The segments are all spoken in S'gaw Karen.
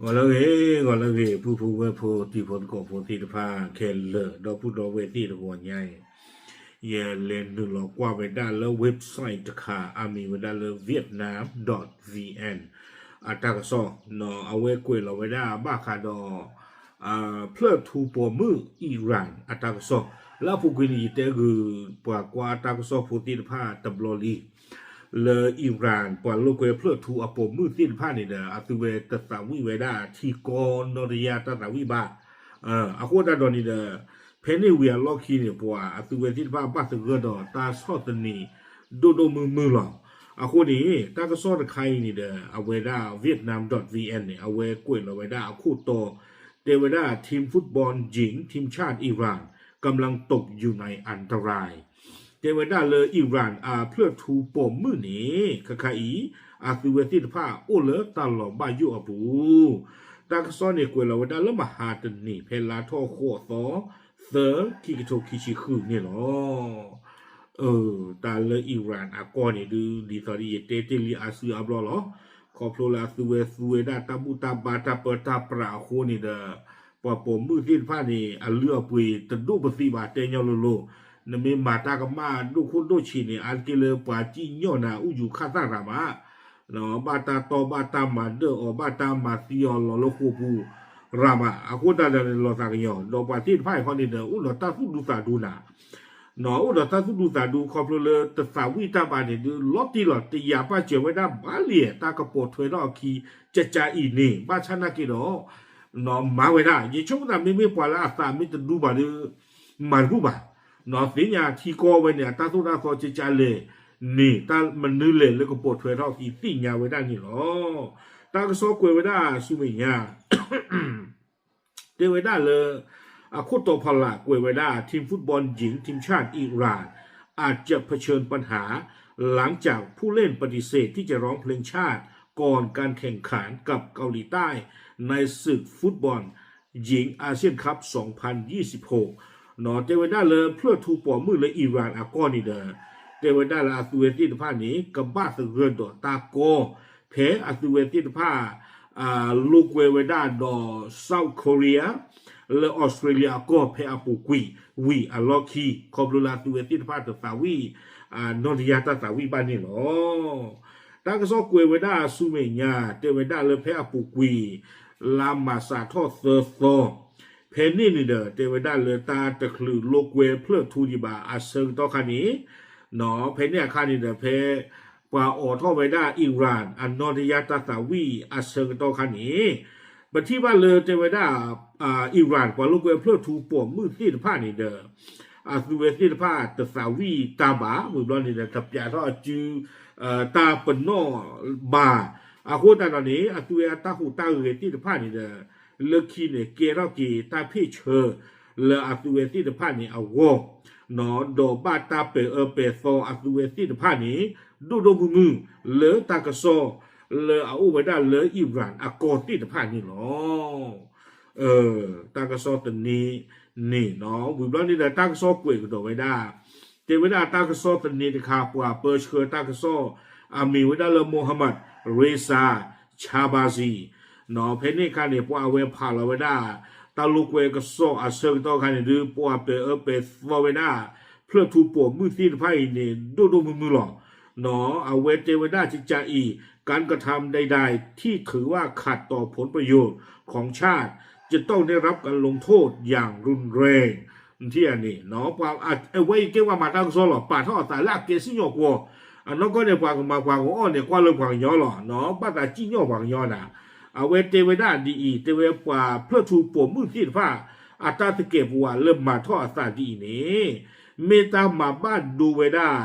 ဂီၤလၢအဂ့ၤ, ဂီၤလၢအဂ့ၤ, ပုၢ်ဖိဝဲၢ်ဖိ တံၤဖိသကိးဖိသ့ၣ်တဖၣ်ခဲလၢာ် ဒီပုၢ်ဒီဝဲၢ်သ့ၣ်တဂီၤညါအံၤ, ယလဲၤနုာ်လီၤကွၢ်ဝဲဒၣ်လၢ website တခါ အမံၤဝဲဒၣ်လၢ vietnam dot vn အတၢ်ကစီၣ်, အဝဲကွဲးလီၤဝဲဒၣ်ဘၣ်ဃးဒီး ဖျၢၣ်ထူပိာ်မုၣ် Iran အတၢ်ကစီၣ်, လၢအပူၤကွံာ်န့ၣ် ယတဲဂုာ်ပှၤကွၢ်တၢ်ကစီၣ်ဖိသ့ၣ်တဖၣ်တဘျီလံ လၢ Iran ပှၤလိာ်ကွဲဖျၢၣ်ထူအပိာ်မုၣ်သ့ၣ်တဖၣ်န့ၣ်ဒီး အသုဝဲတသးဝံၣ်ဝဲဒၣ်ထံကီၢ်နီၣ်တယၢ်တၢ်သးဝံၣ်ဘၣ်. အဃိသတးဒီးန့ၣ်ဒီး ဖဲန့ၣ်ဝံၤအလီၢ်ခံန့ၣ် ပှၤအသုဝဲသ့ၣ်တဖၣ်ဘၣ်သဂၢၢ်ဒီးတၢ်ဆီၣ်သနံး ဒိၣ်ဒိၣ်မုၢ်မုၢ်လီၤ. အဃိန့ၣ် တၢ်ကစီၣ်တခါအံၤန့ၣ်ဒီး အဝဲဒၣ် vietnam dot vn န့ၣ် အဝဲကွဲးလီၤဝဲဒၣ်အခိၣ်တီ တဲဝဲဒၣ် Team Football Hijink Team Chad Iran กำลังตกอยู่ในอันตราย တဲဝဲဒၣ်လၢ Iran အဖျၢၣ်ထူပိာ်မုၣ်န့ၣ် ခဲခါအံၤ အသုဝဲသ့ၣ်တဖၣ်အိၣ်လၢတၢ်လီၤဘၣ်ယိၣ်အပူၤ. တၢ်ကစီၣ်န့ၣ်ကွဲးလီၤဝဲဒၣ်လၢမဟါတနံၤ ဖဲလါထီၣ်ဃိးသီ သၢ ခံကထိခံဆံဃုန့ၣ်လီၤ. တၢ်လၢ Iran အကီၢ်န့ၣ်ဒုး ဒ်သိးဒီးယတဲတ့ၢ်လံအါစုအါဘျီလီၤ. ခီဖျိလၢအသုဝဲသူဝဲဒၣ်တၢ်ဘူၣ်တၢ်ဘါတၢ်ပၢတၢ်ပြးအဃိန့ၣ်ဒီး ပှၤပိာ်မုၣ်သ့ၣ်တဖၣ်န့ၣ် အလုၢ်အပှ့ၤတဒိၣ်ပသံးဘၣ် တဲညီလိၤလိၤ, နမ့ၢ်မၤတၢ်ကမၣ်ဒိၣ်ခိၣ်ဒိၣ်ဆံးန့ၣ် အါတက့ၢ်လၢပှၤစံၣ်ညီၣ်နၤ အူယူၤခၣ်သၣ်ရၤမး ဘၣ်တၢ်တီၢ်ဘၣ်တၢ်မၤဒၢၣ်အီၤ ဘၣ်တၢ်မၤသံအီၤလီၤလၢဃိာ်ပူၤရၤမး. အဃိသတးဒီးန့ၣ် လီၤသးကညီၤ ဒီးပှၤသ့ၣ်တဖၣ်အံၤခီန့ၣ်ဒီး အိၣ်ဒီးတၢ်သူၣ်ဒူသးဒူနၤ, အိၣ်ဒီးတၢ်သူၣ်ဒူသးဒူ ခီဖျိလၢတသးဝံၣ်တၢ်ဘၣ်န့ၣ်ဒုး လီၤတံၢ်လီၤ တယာ်ပာ်စၢၤဝဲဒၣ်ဘၣ်လံ တၢ်ကပိာ်ထွဲထီၣ်အခံ ကကါအံၤန့ၣ် ဘၣ်ဆၣ်နာ်က့ဒီး မၤဝဲဒၣ် ယဆိကမိၣ်သးမ့မ့ၢ်ပှၤလၢအသးမ့ၢ်တဒူဘၣ်ဒီး မၤတဘူၣ်ဘၣ်. သ့ၣ်ညါထံကီၢ်ဝဲန့ၣ် အတၢ်သိၣ်တၢ်သီကကါလဲၣ်န့ၣ် တၢ်မနုၤလဲၣ်လၢကပိာ်ထွဲထီၣ်အခံသ့ၣ်ညါဝဲဒၣ်န့ၣ်လီၤ. တၢ်ကစီၣ်ကွဲးဝဲဒၣ်ဆူမဲာ်ညါ တဲဝဲဒၣ်လၢ အခိၣ်တီဖီလာ်ကွဲးဝဲဒၣ် Team Football Hijink Team Chad Iran อาจจะเผชิญปัญหาหลังจากผู้เล่นปฏิเสธที่จะร้องเพลงชาติก่อนการแข่งขันกับเกาหลีใต้ในศึกฟุตบอลหญิงอาเซียนคัพสองพันยี่สิบหก တဲဝဲဒၣ်လၢဖျၢၣ်ထူပိာ်မုၣ်လၢ Iran အကီၢ်န့ၣ်ဒီး တဲဝဲဒၣ်လၢအသုဝဲသ့ၣ်တဖၣ်န့ၣ် ကဘၣ်သဂၢၢ်ဒီးတၢ်ကီ ဖဲအသုဝဲသ့ၣ်တဖၣ် လိာ်ကွဲဝဲဒၣ်ဒီး South Korea လၢ Australia အကီၢ်ဖဲအပူၤကွံာ်ဝံၤအလီၢ်ခံ ခီဖျိလၢအသုဝဲသ့ၣ်တဖၣ်တသးဝံၣ် နီၣ်တယၢ်တၢ်သးဝံၣ်ဘၣ်န့ၣ်လီၤ. တၢ်ကစီၣ်ကွဲးဝဲဒၣ်ဆူမဲာ်ညါ တဲဝဲဒၣ်လၢဖဲအပူၤကွံာ် လါမၢ်ၡးထီၣ်သၢသီ ဖဲန့ၣ်န့ၣ်ဒီး တဲဝဲဒၣ်လၢတၢ်တချုးလိာ်ကွဲဖျၢၣ်ထူဒံးဘၣ်အဆၢကတီၢ်ခါန့ၣ် ဖဲန့ၣ်အခါန့ၣ်ဒီး ဖဲပှၤအိးထီၣ်ဝဲဒၣ် Iran အနီၣ်တယၢ်တၢ်သးဝံၣ်အဆၢကတီၢ်ခါန့ၣ် ပထံၣ်ဘၣ်လၢတဲဝဲဒၣ် Iran ပှၤလိာ်ကွဲဖျၢၣ်ထူပိာ်မုၣ်သ့ၣ်တဖၣ်န့ၣ်ဒီး အသုဝဲသ့ၣ်တဖၣ်တသးဝံၣ်တၢ်ဘၣ် ဝံၤဘျီန့ၣ်ဒီး တပျးထီၣ်အစု တၢ်ပနီၣ်ဘၣ်. အဃိသတးဒီးန့ၣ် အသုဝဲအတၢ်ဟူးတၢ်ဂဲၤသ့ၣ်တဖၣ်န့ၣ်ဒီး လၢခံန့ၣ် ကဲထီၣ်က့ၤတၢ်ဖ့ၣ်ဆၢ လၢအသုဝဲသ့ၣ်တဖၣ်န့ၣ်အဂီၢ် ဒီးဘၣ်တၢ်ပဲာ်အၢပဲာ်သီအသုဝဲသ့ၣ်တဖၣ်န့ၣ် ဒိၣ်ဒိၣ်မုၢ်မုၢ် လၢတၢ်ကစီၣ်လၢအအိၣ်ဝဲဒၣ်လၢ Iran အကီၢ်သ့ၣ်တဖၣ်န့ၣ်လီၤ. တၢ်ကစီၣ်သန့န့ၣ် ဝံၤဘျီန့ၣ်ဒီး တၢ်ကစီၣ်ကွဲးကဒီးဝဲဒၣ် တဲဝဲဒၣ်တၢ်ကစီၣ်သန့တခါ ပှၤပၢဆှၢတၢ်ကစီၣ် အမံၤဝဲဒၣ်လၢ Mohammad Reza Shahbazi ဖဲန့ၣ်အခါန့ၣ် ပှၤအဝဲဖးလီၤဝဲဒၣ် တၢ်လိာ်ကွဲကစီၣ်အဆၢကတီၢ်ခါန့ၣ်ဒုး ပှၤပဲာ်အၢပဲာ်သီဝဲဒၣ် ဖျၢၣ်ထူပိာ်မုၣ်သ့ၣ်တဖၣ်အံၤန့ၣ် ဒိၣ်ဒိၣ်မုၢ်မုၢ်လီၤ. အဝဲတဲဝဲဒၣ်ကကါအံၤ การกระทำใดๆที่ถือว่าขัดต่อผลประโยชน์ของชาติ จะต้องได้รับการลงโทษอย่างรุนแรง န့ၣ် အဝဲအံၤကဲပှၤမၤတၢ်ကစီၣ်လီၤ ပာ်ထီၣ်အသးလၢအကဲစံၣ်ညီၣ်ကွီၢ် အနီၢ်ကီၢ်န့ၣ် ပှၤကမၤပှၤကအီၣ်န့ၣ် ကွၢ်လၢပှၤကညီလီၤ ဘၣ်သးစံၣ်ညီၣ်ပှၤကညီနၤ အဝဲတဲဝဲဒၣ်ဒ်အံၤ တဲဝဲပှၤဖျၢၣ်ထူပိာ်မုၣ်သ့ၣ်တဖၣ် အတၢ်သကဲာ်ပဝးလၢမၤထီၣ်အသးဒ်အံၤန့ၣ် မ့ၢ်တၢ်မၤဘၣ်ဒိဝဲဒၣ်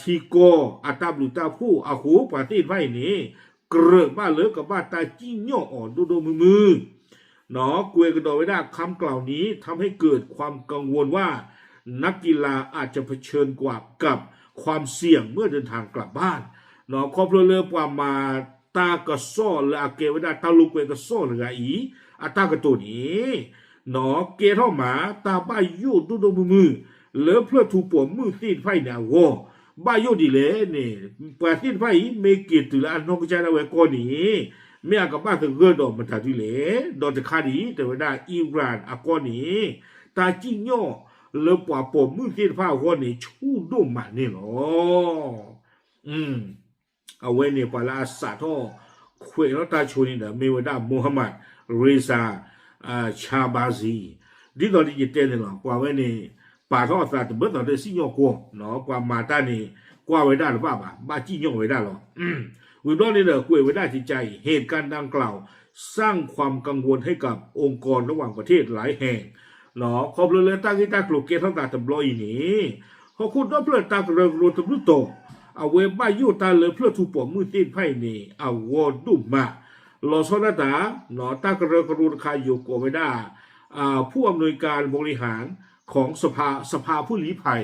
ထံကီၢ်အတၢ်ဘျုးတၢ်ဖှိၣ်အဃိ ပှၤသ့ၣ်တဖၣ်အံၤန့ၣ် ကြၢးဘၣ်လၢကဘၣ်တၢ်စံၣ်ညီၣ်အီၤဒိၣ်ဒိၣ်မုၢ်မုၢ် ကွဲးကဒီးဝဲဒၣ် คำกล่าวนี้ทำให้เกิดความกังวลว่า นักกีฬาอาจจะเผชิญกับความเสี่ยงเมื่อเดินทางกลับบ้าน ခီဖျိလၢပှၤမၤတၢ်ကစီၣ်လၢအကဲဝဲဒၣ်တၢ်လိာ်ကွဲကစီၣ်တဂၤအံၤ အတၢ်ကတိၤန့ၣ် ကဲထီၣ်မးတၢ်ဘၣ်ယိၣ်ဒိၣ်ဒိၣ်မုၢ်မုၢ် လၢဖျၢၣ်ထူပိာ်မုၣ်သ့ၣ်တဖၣ်အံၤန့ၣ်အဂီၢ် ဘၣ်ယိၣ်ဒ်လဲၣ်န့ၣ် ပှၤသ့ၣ်တဖၣ်အံၤ မ့ၢ်က့ၤတုၤလၢအနီၢ်ကစၢ်ဒၣ်ဝဲကီၢ်န့ၣ် မ့ၢ်အကဘၣ်သဂၢၢ်ဒီးမတၤဒုလဲၣ်. ဒီးတခါဒံး တဲဝဲဒၣ် Iran အကီၢ်န့ၣ် တၢ်စံၣ်ညီၣ်လၢပှၤပိာ်မုၣ်သ့ၣ်တဖၣ်အဂီၢ်န့ၣ် ဆူၣ်ဒိၣ်မးန့ၣ်လီၤ. အဝဲန့ၣ်ပှၤလၢအစးထီၣ်ခွဲးထီၣ်တၢ်ဆိန့ၣ်ဒီး မ့ၢ်ဝဲဒၣ် Mohammad Reza Shahbazi ဒ်သိးဒီးယတဲန့ၣ်လီၤ. ပှၤဝဲန့ၣ် ပာ်ထီၣ်အသးတဘၢၣ်သီတစံၣ်ညီၣ်ကွီၢ်, ပှၤမၤတၢ်န့ၣ် ကွၢ်ဝဲဒၣ်တဘၣ်ဘၣ်, ဘၣ်စံၣ်ညီၣ်ဝဲဒၣ်လီၤ. ဝံၤဘျီန့ၣ်ဒီး ကွဲးဝဲဒၣ်ကကါအံၤ เหตุการณ์ดังกล่าวสร้างความกังวลให้กับองค์กรระหว่างประเทศหลายแห่ง ခီဖျိလၢတၢ်ဂ့ၢ်တၢ်ကျိၤကဲထီၣ်သးတဘျီအံၤန့ၣ် ဟီၣ်ခိၣ်ဒီဖျၢၣ်တၢ်ကရၢကရိတဘျုးတီၤ အဝဲဘၣ်ယိၣ်တၢ်လၢဖျၢၣ်ထူပိာ်မုၣ်သ့ၣ်တဖၣ်အံၤန့ၣ် အဂီၢ်ဒိၣ်မး, လီၤဆီဒၣ်တၢ် တၢ်ကရၢကရိတခါယိၤကိးဝဲဒၣ် ผู้อำนวยการบริหารของสภา สภาผู้ลี้ภัย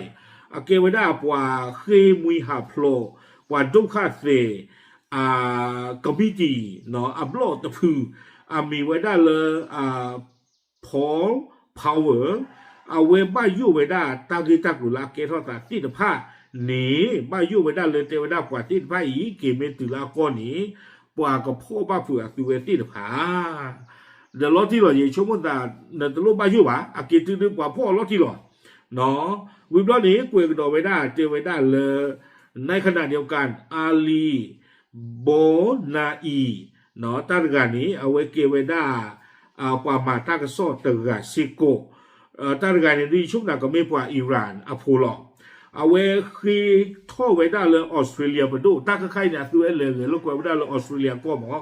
အကဲဝဲဒၣ်ပှၤဃ့မှံဟးဖျိး ပှၤဒုက္ခသည် committee အဘျီၣ်တဖု အမံၤဝဲဒၣ်လၢ Paul Power အဝဲဘၣ်ယိၣ်ဝဲဒၣ်တၢ်ဂ့ၢ်တၢ်ကျိၤလၢအကဲထီၣ်သးသ့ၣ်တဖၣ်န့ၣ် ဘၣ်ယိၣ်ဝဲဒၣ်လၢတဲဝဲဒၣ်ပှၤသ့ၣ်တဖၣ်အံၤ က့ၤမ့ၢ်တုၤလၢအကီၢ်န့ၣ် ပှၤကဖီၣ်ဘၣ်ဖုးအသုဝဲသ့ၣ်တဖၣ် ဒီးလီၤတံၢ်လီၤ ယဆိကမိၣ်သး နတလိၣ်ဘၣ်ယိၣ်ဘၣ်, အက့ၤတုၤဒုးပှၤဖီၣ်အီၤလီၤတံၢ်လီၤ. ဝံၤဘျီန့ၣ် ကွဲးကဒီးဝဲဒၣ် တဲဝဲဒၣ်လၢ ในขณะเดียวกัน Ali Bonai တၢ်တဂၤန့ၣ် အဝဲကဲဝဲဒၣ် ပှၤမၤတၢ်ကစီၣ်တဂၤစ့ၢ်ကီး, တၢ်တဂၤန့ၣ် ဒ်ယဆိကမိၣ်ကမ့ၢ်ပှၤ Iran အဖိလီၤ. အဝဲဃ့ထီၣ်ဝဲဒၣ်လၢ Australia ပဒိၣ် တၢ်ခဲခါအံၤန့ၣ် အသုဝဲလဲၤဂဲၤလိာ်ကွဲဝဲဒၣ်လၢ Australia ကီၢ်မး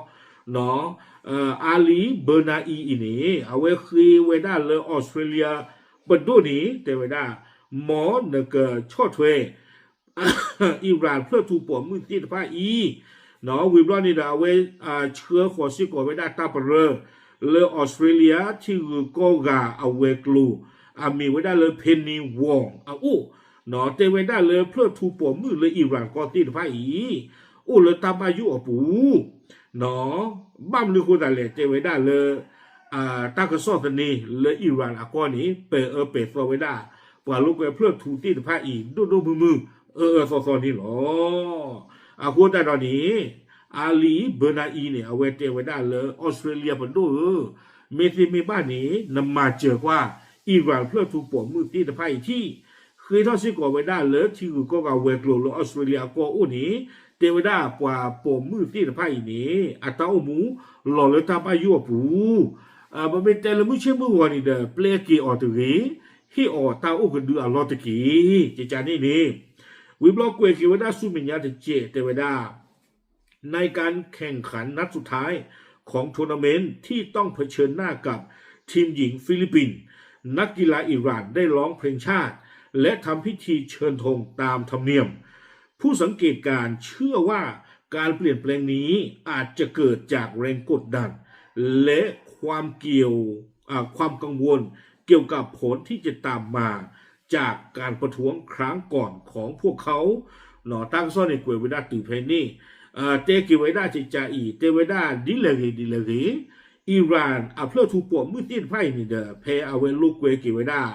Ali Bonai အံၤန့ၣ် အဝဲဃ့ဝဲဒၣ်လၢ Australia ပဒိၣ်န့ၣ် တဲဝဲဒၣ် မ်နကဆီၣ်ထွဲ Iran ဖျၢၣ်ထူပိာ်မုၣ်သ့ၣ်တဖၣ်အံၤ ဝံၤဘျီန့ၣ်ဒီး အဝဲဆှၢဃီၤစ့ၢ်ကီးဝဲဒၣ်တၢ်ပရၢ လၢ Australia ထံဂုၤကီၢ်ဂၤအဝဲၤကျိၤ အမံၤဝဲဒၣ်လၢ Penny Wong အအိၣ်, တဲဝဲဒၣ်လၢဖျၢၣ်ထူပိာ်မုၣ်လၢ Iran ကီၢ်သ့ၣ်တဖၣ်အံၤ အိၣ်လၢတၢ်ဘၣ်ယိၣ်အပူၤ ဘၣ်မနုၤဃိသးလဲၣ် တဲဝဲဒၣ်လၢ တၢ်ကစီၣ်သန့လၢ Iran အကီၢ်န့ၣ် ပဲာ်အၢပဲာ်သီဝဲဒၣ် ပှၤလိာ်ကွဲဖျၢၣ်ထူသ့ၣ်တဖၣ်အံၤ ဒိၣ်ဒိၣ်မုၢ်မုၢ် အၢအၢသီသီန့ၣ်လီၤ. အဃိသတးဒီးန့ၣ် Ali Bonai အံၤန့ၣ် အဝဲတဲဝဲဒၣ်လၢ Australia ပဒိၣ်ဧၢ, မ့ၢ်သ့မ့ၢ်ဘၣ်န့ၣ် နမၤစၢၤကွၢ် Iran ဖျၢၣ်ထူပိာ်မုၣ်သ့ၣ်တဖၣ်အံၤထံၣ်, ဃ့ထီၣ်စ့ၢ်ကီးဝဲဒၣ်လၢထံဂုၤကီၢ်ဂၤဝဲၤကျိၤလၢ Australia အကီၢ်အိၣ်န့ၣ် တဲဝဲဒၣ်ပှၤပိာ်မုၣ်သ့ၣ်တဖၣ်အံၤန့ၣ် အတၢ်အိၣ်မူလီၤလၢတၢ်ဘၣ်ယိၣ်အပူၤ ပမ့ၢ်တဲလၢမုၢ်ဆ့ၣ်မုၢ်ဂီၤန့ၣ်ဒီး ပျဲက့ၤအီၤတဂ့ၤ, ဟ့ၣ်အီၤတၢ်အိၣ်ကဒုအလီၢ်တက့ၢ်. ကကန့ၣ်န့ၣ် ဝံၤဘျီကွဲးက့ၤဝဲဒၣ်ဆူမဲာ်ညါတစဲး တဲဝဲဒၣ် ในการแข่งขันนัดสุดท้ายของทัวร์นาเมนต์ที่ต้องเผชิญหน้ากับทีมหญิงฟิลิปปินส์ นักกีฬาอิหร่านได้ร้องเพลงชาติ และทำพิธีเชิญธงตามธรรมเนียม ผู้สังเกตการณ์เชื่อว่าการเปลี่ยนแปลงนี้อาจจะเกิดจากแรงกดดัน และความเกี่ยว อ่า ความกังวลเกี่ยวกับผลที่จะตามมาจากการประท้วงครั้งก่อนของพวกเขา တၢ်ကစီၣ်န့ၣ်ကွဲးဝဲဒၣ်တုၤဖဲန့ၣ် တဲက့ၤဝဲဒၣ်ကကအံၤ တဲဝဲဒၣ်ဒ်လဲၣ်ဂ့ၤဒ်လဲၣ်ဂ့ၤ Iran အဖျၢၣ်ထူပိာ်မုၣ်သ့ၣ်တဖၣ်အံၤန့ၣ်ဒီး ဖဲအဝဲလိာ်ကွဲက့ၤဝဲဒၣ်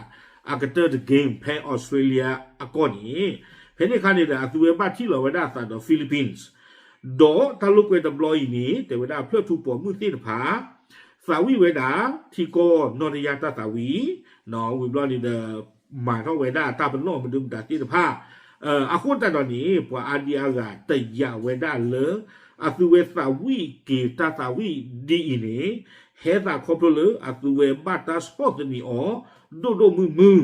အကတၢၢ်တ game ဖဲ Australia အကီၢ်န့ၣ် ဖဲန့ၣ်အခါန့ၣ်ဒီး အသုဝဲဘၣ်ထံၣ်လီၤဝဲဒၣ်အသးဒီး Philippines ဒီးတၢ်လိာ်ကွဲတဘျီအံၤန့ၣ် တဲဝဲဒၣ်ဖျၢၣ်ထူပိာ်မုၣ်သ့ၣ်တဖၣ် သးဝံၣ်ဝဲဒၣ် ထံကီၢ်နီၢ်တယၢ်တၢ်သးဝံၣ် ဝံၤဘျီန့ၣ်ဒီး မၤထီၣ်ဝဲဒၣ်တၢ်ပနီၣ်မနုၤမတၤသ့ၣ်တဖၣ် အဃိသတးဒီးန့ၣ် ပှၤအါဒံအါဂၤတယာ်ဝဲဒၣ်လၢ အသုဝဲသးဝံၣ်က့ၤတၢ်သးဝံၣ်ဒ်အံၤန့ၣ် ဟဲသးခီဖျိလၢအသုဝဲဘၣ်တၢ်ဆီၣ်သနံးအီၤ ဒိၣ်ဒိၣ်မုၢ်မုၢ်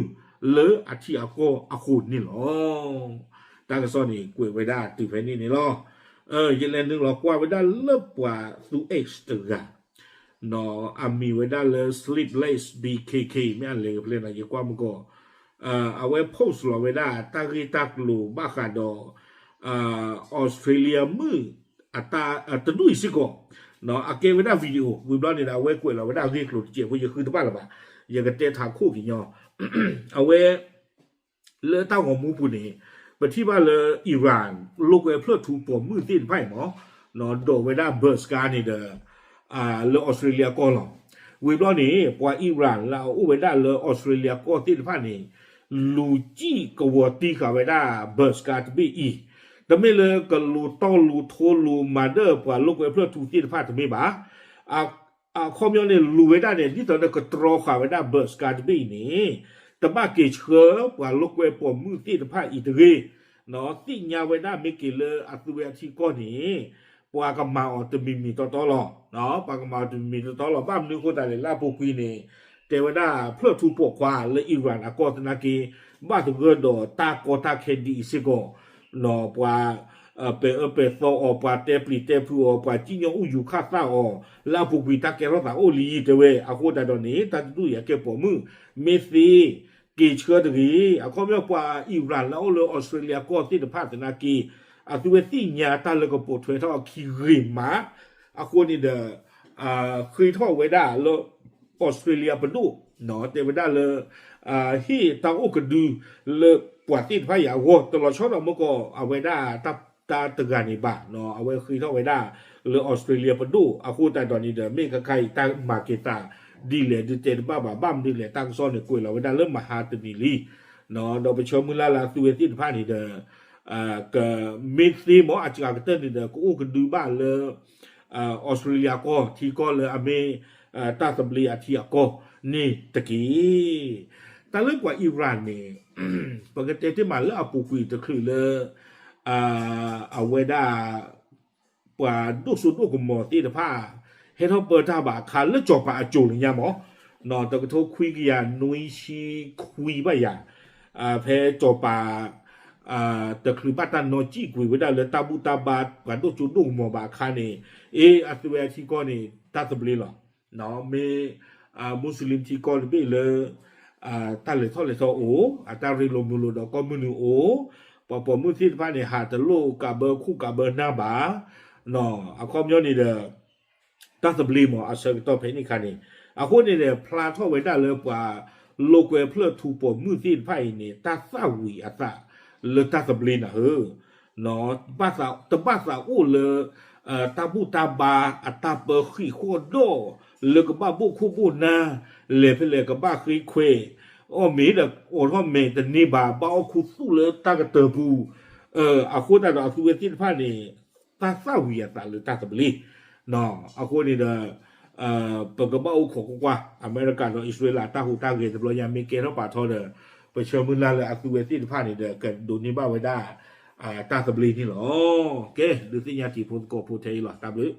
လၢအထံအကီၢ်အဃိန့ၣ်လီၤ. တၢ်ကစီၣ်န့ၣ်ကွဲးဝဲဒၣ်တုၤဖဲန့ၣ်န့ၣ်လီၤ. ယလဲၤနုာ်လီၤကွၢ်ဝဲဒၣ်လၢပှၤသူ X တဂၤ အမံၤဝဲဒၣ်လၢ Sleepless B K K မ့ၢ်အလဲၤကဖျဲနီၤ ယကွၢ်မုၢ်ကီၢ် အဝဲ post လီၤဝဲဒၣ်တၢ်ဂ့ၢ်တၢ်ကျိၤဘၣ်ဃးဒီး Australia မုၣ် အတၢ်တဒူၣ်အံၤစ့ၢ်ကီး အကဲဝဲဒၣ် video ဝံၤဘျီန့ၣ်ဒီး အဝဲကွဲးလီၤဝဲဒၣ်အဂ့ၢ်ကျိၤတစဲးဖိ ယဃုတဘၣ်လၢၤဘၣ် ယကတဲထးခိၣ်က့ၤညီ အဝဲ လၢတၢ်ဂီၤမူပူၤန့ၣ် ပထံၣ်ဘၣ်လၢ Iran လိာ်ကွဲဖျၢၣ်ထူပိာ်မုၣ်သ့ၣ်တဖၣ်အံၤမ့ၢ် ဒိးဝဲဒၣ် bus ကါန့ၣ်ဒီး လၢ Australia ကီၢ်လီၤ. ဝံၤဘျီန့ၣ် ပှၤ Iran လၢအအိၣ်ဝဲဒၣ်လၢ Australia ကီၢ်သ့ၣ်တဖၣ်န့ၣ် လူၤစံၣ်ကဝီၤတံၢ်ဃာ်ဝဲဒၣ် bus ကါတဘ့ၣ်အံၤ တမ့ၢ်လၢကလူၤတီၢ်လူၤထိလူၤမၤဒၢၣ်ပှၤလိာ်ကွဲဖျၢၣ်ထူသ့ၣ်တဖၣ်တမ့ၢ်ဘၣ်. အခီပညီန့ၣ် လူၤဝဲဒၣ်န့ၣ် ဒ်သိးဒီးကတြီဃာ်ဝဲဒၣ် bus ကါတဘ့ၣ်အံၤန့ၣ် တဘၣ်က့ၤဆှၢပှၤလိာ်ကွဲပိာ်မုၣ်သ့ၣ်တဖၣ်အံၤတဂ့ၤ, သ့ၣ်ညါဝဲဒၣ်မ့ၢ်က့ၤလၢအသုဝဲအထံကီၢ်န့ၣ် ပှၤကမၤအီၤတမံၤမံၤတီတီလီၤ. ပှၤကမၤအီၤတမံၤမံၤတီတီလီၤ. ဘၣ်မနုၤအဃိသတးလဲၣ် လၢအပူၤကွံာ်န့ၣ် တဲဝဲဒၣ်ဖျၢၣ်ထူပိာ်ခွါလၢ Iran အကီၢ်သနာ်က့ ဘၣ်သဂၢၢ်ဒီးတၢ်ကီတၢ်ခဲဒ်အံၤစ့ၢ်ကီး ပှၤ ပဲာ်အၢပဲာ်သီအီၤ, ပှၤတဲပျံၤတဲဖုးအီၤ, ပှၤစံၣ်ညီၣ်အူယူၤခၣ်သၣ်အီၤ, လၢအပူၤကွံာ်တၢ်ကဲထီၣ်သးအိၣ်လံ တဲဝဲ. အဃိသတးဒီးန့ၣ် တၢ်တဒူၣ်အံၤအကဲပိာ်မုၣ် မ့ၢ်သ့ က့ၤဆှၢတဂ့ၤ. အခီပညီပှၤ Iran လၢအအိၣ်လၢ Australia ကီၢ်သ့ၣ်တဖၣ်သနာ်က့ အသုဝဲသ့ၣ်ညါတၢ်လၢကပိာ်ထွဲထီၣ်အခံဂ့ၤမး, အဃိန့ၣ်ဒီး ဃ့ထီၣ်ဝဲဒၣ်လၢ Australia ပဒိၣ် တဲဝဲဒၣ်လၢ ဟ့ၣ်တၢ်အိၣ်ကဒုလၢပှၤသ့ၣ်တဖၣ်အံၤအဂီၢ် တလီၤဆီဒီးမ့ၢ်ကီး အဝဲဒၣ်တၢ်တဂၤန့ၣ်ဘၣ်, အဝဲဃ့ထီၣ်ဝဲဒၣ်လၢ Australia ပဒိၣ်. အဃိသတးဒီးန့ၣ်ဒီး မ့ၢ်ခဲခါအံၤတၢ်မၤက့ၤသးဒ်လဲၣ်ဒုးတဲတဘၣ်ဘၣ်. ဘၣ်မနုၤလဲၣ် တၢ်ကစီၣ်န့ၣ် ကွဲးလီၤဝဲဒၣ်လၢမဟါတနံၤလံ ဒီးပဆၢမုၢ်လၢ်လၢအသုဝဲသ့ၣ်တဖၣ်န့ၣ်ဒီး ကမ့ၢ်သ့မ့ၢ်အစှၤကတၢၢ်န့ၣ်ဒီး ကအိၣ်ကဒုဘၣ်လၢ Australia ကီၢ်ထံကီၢ်လၢအမ့ၢ် တၢ်သဘျ့အထံအကီၢ်န့ၣ်တက့ၢ်. တၢ်လၢပှၤ Iran န့ၣ် ပကတဲတ့ၢ်မးလၢအပူၤကွံာ်တချုးလၢ အဝဲဒၣ် ပှၤဒိၣ်စိဒိၣ်ကမီၤသ့ၣ်တဖၣ် ဟဲထီၣ်ပၢတၢ်ဘၣ်အခါလၢစီၤပၤအစိၤလၢညါမး, တကထိခွံကယၤနွံဆံခွံဘၣ်ယၤ, ဖဲစီၤပၤ တချုးဘၣ်တၢ်နီၣ်စံၣ်ကွံာ်ဝဲဒၣ်လၢတၢ်ဘူၣ်တၢ်ဘါပှၤဒိၣ်စိဒိၣ်ကမီၤဘၣ်အခါန့ၣ်, အ့ အသုဝဲအထံကီၢ်န့ၣ် တၢ်သဘျ့လီၤ. မ့ၢ် Muslim ထံကီၢ်တဘ့ၣ်လၢ တၢ်လဲၤထီၣ်လဲၤထီအိၣ်, အတၢ်ရ့လိာ်မုာ်လိာ်ဒီးကီၢ်မုၢ်နုာ်အိၣ်, ပှၤပိာ်မုၣ်သ့ၣ်တဖၣ်န့ၣ် ဟးတလိၣ်ကးဘၢခိၣ်ကးဘၢနၢ်ဘၣ်, အခီပညီန့ၣ်ဒီး တၢ်သဘျ့မး အဆၢကတီၢ်ဖဲန့ၣ်အခါန့ၣ်, အဃိန့ၣ်ဒီး ဖျါထီၣ်ဝဲဒၣ်လၢပှၤလိာ်ကွဲဖျၢၣ်ထူပိာ်မုၣ်သ့ၣ်တဖၣ်အံၤန့ၣ် တၢ်သၣ်ဝံၤအသးလၢတၢ်သဘျ့နၤဧၢ တဘၣ်သးအိၣ်လၢ တၢ်ဘူၣ်တၢ်ဘါအတၢ်ပၢဃံးဃီၣ်ဒီး လၢကဘၣ်ဘိၣ်ခိၣ်ဘိၣ်နၢ်, လဲၤဖဲလဲၣ်ကဘၣ်ဃ့ခွဲး, အီၣ်မ့ၤဒီးအိးထီၣ်မဲာ်တန့ၢ်ဘၣ်, ဘၣ်အီၣ်ခူသူၣ်လၢတၢ်ကတၢၢ်ပူၤ, အဃိသတးဒီးအသုဝဲသ့ၣ်တဖၣ်န့ၣ် တၢ်သၣ်ဝံၤအသးလၢတၢ်သဘျ့ အဃိန့ၣ်ဒီး ပကဘၣ်အိၣ်ခိးကွၢ်ကွၢ် အမဲရကၤဒီးအံၣ်စရ့လး တၢ်ဟူးတၢ်ဂဲၤတဘျီညါမ့ၢ်ကဲထီၣ်ပာ်ထီၣ်ဒီး ပဆၢမုၢ်လၢ်လၢအသုဝဲသ့ၣ်တဖၣ်န့ၣ်ဒီး ကဒိးန့ၢ်ဘၣ်ဝဲဒၣ် တၢ်သဘျ့န့ၣ်လီၤ. ကဲ ဒုးသ့ၣ်ညါတံၤဖိသကိးဖိထဲအံၤလီၤ. တၢ်ဘျုး